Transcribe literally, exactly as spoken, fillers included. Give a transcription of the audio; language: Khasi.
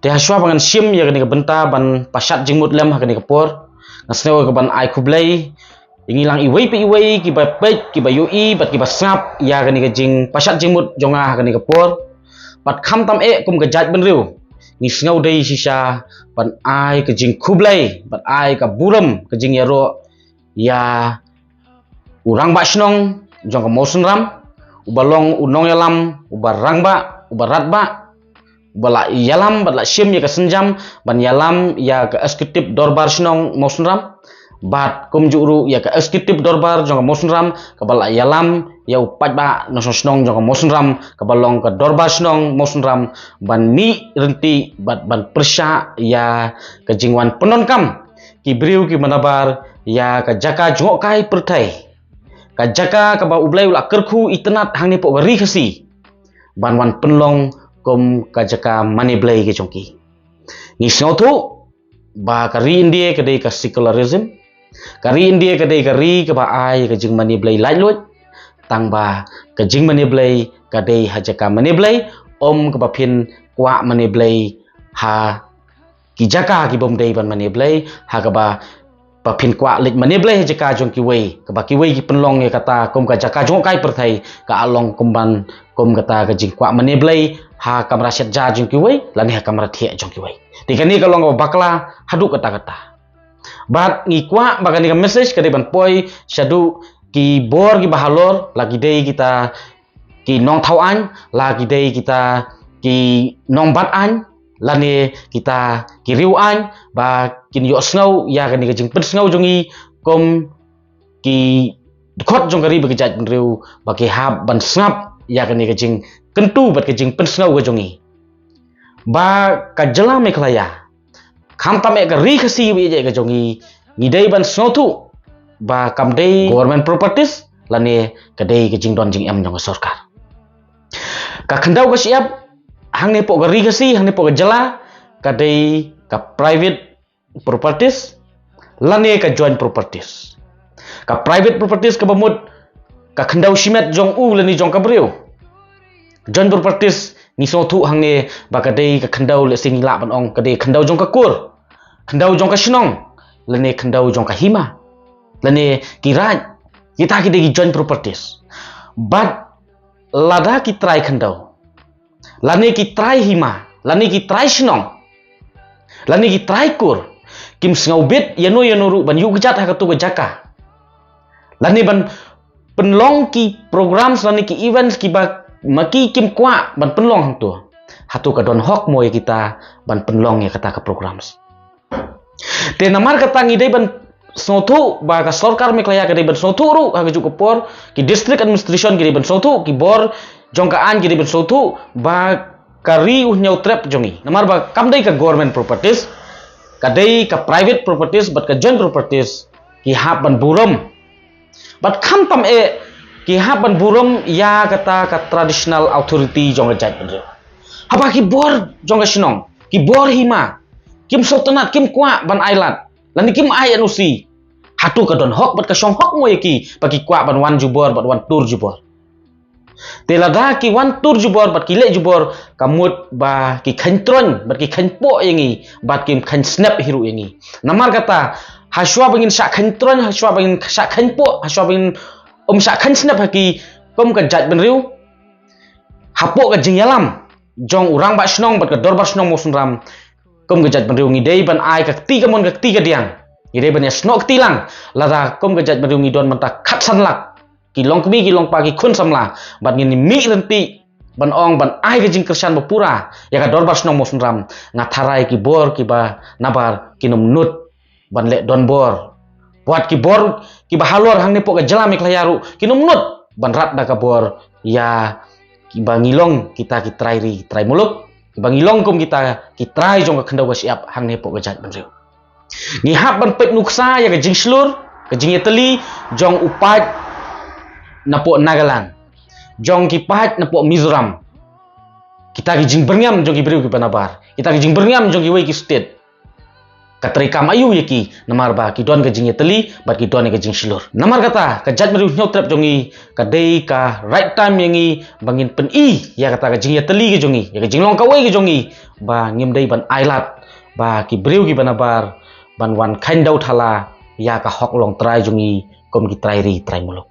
Te hashwa ba ngan shim ïa kane ka bynta ban pashat jingmut lem ha kane ka por, nga sngew ka ban ai khublei ïa ngi lang iwei pa iwei kiba peit, kiba ïohi bad kiba sngap ïa kane ka jingpashat jingmut jong nga ha kane ka por. Bad khamtam eh kum ka jaitbynriew, ngi sngew dei shisha ban ai ka jingkhublei bad ai ka burom, ka jingïaroh ïa u rangbah shnong jong ka Mawsynram, uba long u nongïalam, uba rangbah, uba radbah, uba la ïalam bad la shim ïa ka sienjam ban ïalam ïa ka Executive Dorbar Shnong Mawsynram, bad kumjuh ruh ïa ka Executive Dorbar jong ka Mawsynram kaba la ïalam ïa u paidbah nongshong shnong jong ka Mawsynram, kaba long ka Dorbar Shnong Mawsynram, ban mih ryntih bad ban pyrshah ïa ka jingwan pyndonkam ki briew kiba nabar ïa ka jaka jngohkai pyrthei, ka jaka kaba U Blei u la kyrkhu itynnad hangne hapoh ka ri Khasi ban wan pynlong kum ka jaka mane Blei ka jong ki. Ngi sngewthuh ba ka ri India ka dei ka secularism, ka ri India ka dei ka ri kaba ai ka jingmane Blei laitluid, tangba ka jingmane Blei ka dei ha jaka mane Blei, ym kaba phin kwah mane Blei ha ki jaka kibym dei ban mane Blei, ha kaba, ba phin kwah leit mane Blei ha jaka jong kiwei, kaba kiwei ki pynlong ïa kata kum ka jaka jngohkai pyrthei, ka long kum ban, kum kata ka jingkwah mane Blei ha kamra shet ja jong kiwei lane ha kamra thiah jong kiwei. Te kane ka long kaba bakla haduh katta katta. Bad ngi kwah ba kane ka message ka dei ban poi shaduh ki bor kiba halor, la ki dei kita ki nongthaw aiñ, la ki dei kita ki nongbat aiñ, lane kita ki riewaiñ, ba kin ïohsngew ïa kane ka jingpynsngew jong ngi kum ki dkhot jong ka ri bad ka jaitbynriew, ba ki hap ban sngap ïa kane ka jingkyntu bad ka jingpynsngew ka jong ngi. Ba ka jylla Meghalaya, khamtam eh ka ri Khasi ba ïeit ka jong ngi, ngi dei ban sngewthuh ba kam dei government properties lane ka dei ka jingdon jingem jong ka sorkar. Ka khyndew ka shyiap hangne hapoh ka ri Khasi, hangne hapoh ka jylla, ka dei ka private properties lane ka joint properties. Ka private properties kaba mut ka khyndew shimet jong u lane jong ka briew. Joint properties ngi sngewthuh hangne ba ka dei ka khyndew, lehse ngi lah ban ong ka dei khyndew jong ka kur, khyndew jong ka shnong, lane khyndew jong ka hima, lane ki raid. Kita ki dei ki joint properties. Bad lada ki trai khyndew, lane ki trai hima, lane ki trai shnong, lane ki trai kur, kim sngewbit ïano ïano ruh ban ïuh kjat ha katu ka jaka, lane ban pynlong ki programs lane ki events kiba ma ki kim kwah ban pynlong hangto, hato ka don hok mo ïa kita ban pynlong ïa kata ka programs? Te namar kata ngi dei ban sngewthuh ba ka sorkar Meghalaya ka dei ban sngewthuh ruh ha kajuh ka por, ki district administration ki dei ban sngewthuh, ki bor jong ka aiñ ki dei ban sngewthuh ba ka ri u hynñiewtrep jong ngi, namar ba kam dei ka government properties, ka dei ka private properties bad ka joint properties, ki hap ban burom. Bad khamtam eh ki hap ban burom ïa kata ka traditional authority jong ka jaitbynriew. Haba ki bor jong ka shnong, ki bor hima, kim sngewtynnad, kim kwah ban ailad, lane kim ai N O C, hato ka don hok bad ka shong hok mo ïa ki ba ki kwah ban wan jubor bad wan tur jubor? Te lada ki wan tur jubor bad ki leh jubor, ka mut ba ki kheiñ troiñ bad ki kheiñ poh ïa ngi bad kim kheiñ snep hi ruh ïa ngi. Namar kata, hashwa ba ngin shah kheiñ troiñ, hashwa ba ngin shah kheiñ poh, hashwa ba ngin ym shah kheiñ snep ha ki kum ka jaitbynriew, hapoh ka jingïalam jong u rangbah shnong bad ka dorbar shnong Mawsynram, kum ka jaitbynriew ngi dei ban ai ka kti kamon ka kti kadiang, ngi dei ban ïasnoh kti lang. Lada kum ka jaitbynriew ngi don mynta khatsan lak ki longkmie ki longkpa ki khun samla, bad ngin mih ryntih ban ong ban ai ka jingkyrshan bapura ïa ka dorbar shnong Mawsynram, nga tharai ki bor kiba nabar kin ym nud ban leh donbor. Wat ki bor kiba halor hangne hapoh ka jylla Meghalaya ruh kin ym nud ban rat da ka bor ïa kiba ngi long kita ki trai ri, ki trai muluk, kiba ngi long kum kita ki trai jong ka khyndew ka shyiap hangne hapoh ka jaitbynriew. Ngi hap ban peit nuksa ïa ka jingshlur, ka jingïatylli jong u paid napoh Nagaland, jong ki paid napoh Mizoram. Kita ki jingbyrngem jong ki briew kiba nabar, kita ki jingbyrngem jong kiwei ki state, ka treikam aïu ïa ki, namar ba ki don ka jingïatylli bad ki don ïa ka jingshlur. Namar kata, ka jaitbynriew hynñiewtrep jong ngi, ka dei ka right time ïa ngi ba ngin pyni ïa kata ka jingïatylli ka jong ngi, ïa ka jinglong kawei ka jong ngi, ba ngim dei ban ailad ba ki briew kiba nabar ban wan kheiñ da u thala ïa ka hok longtrai jong ngi kum ki trai ri trai muluk.